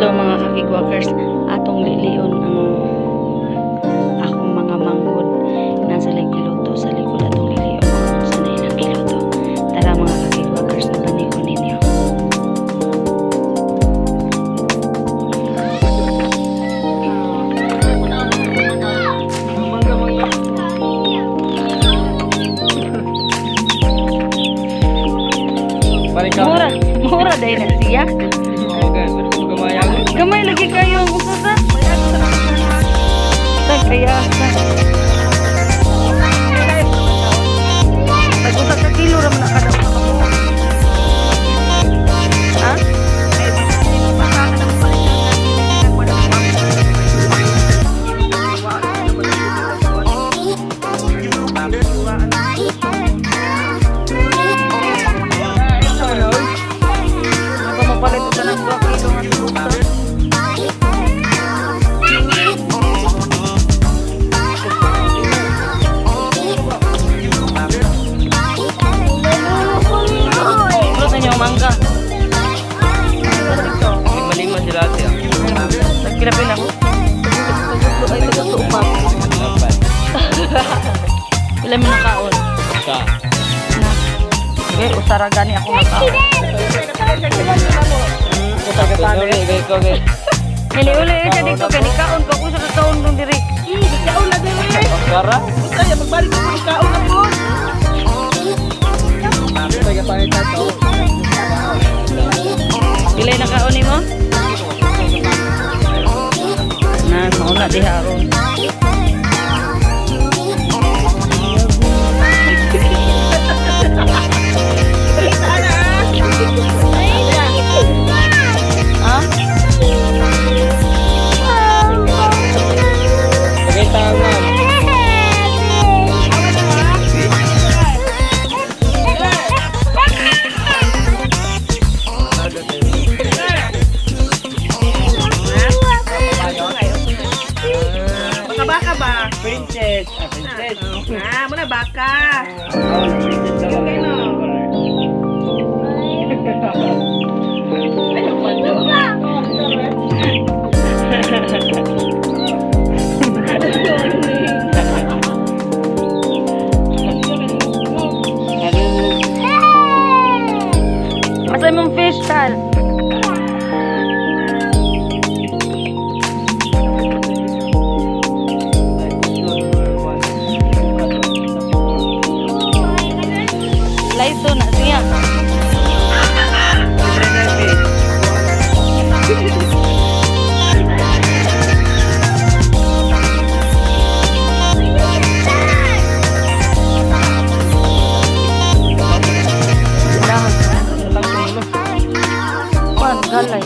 Hello, mga kakigwakers, atong lilion ang akong mga manghod. Nasa giluto sa likod. Atong lilion kung sa na ilang giluto. Tara, mga kakigwakers, ubani ko ninyo. Mangga, mangga. Balik ka. Mura, mura dahil na siya. Okay, pero kung gamay ako. Gamay lagi kayo ang usa sa. Sa kaya sa. Tag-usa ka kilo ra man na kada usa ka buok. Ha? Ako mapalit og kanang 2 kilo nga tulusa. Luto niyo ang mangga. Lima-lima sila ate ah. Nagpila-pila ko. Ay, tagatlo pa. Dapat. Pila mo nakaon? Sa. Na. Okay, usara gani ako nakaon. Uli, kay ko kay. Nili uli siya dito kay nikaon ko kung sa kakaon dong diri. Kaon na diri. Kara? Kaya magbalik ko kaon na po. Pila nakaon nimo? Na, mauna diha aron. Ha? Pakita ma'am. Baka baka ba? Princess. Ah, princess. Ah, muna baka. Oh, princess daw. Okay, no. Ay, wala. Asa imong fish tal? Laito na siya. Kuan galay.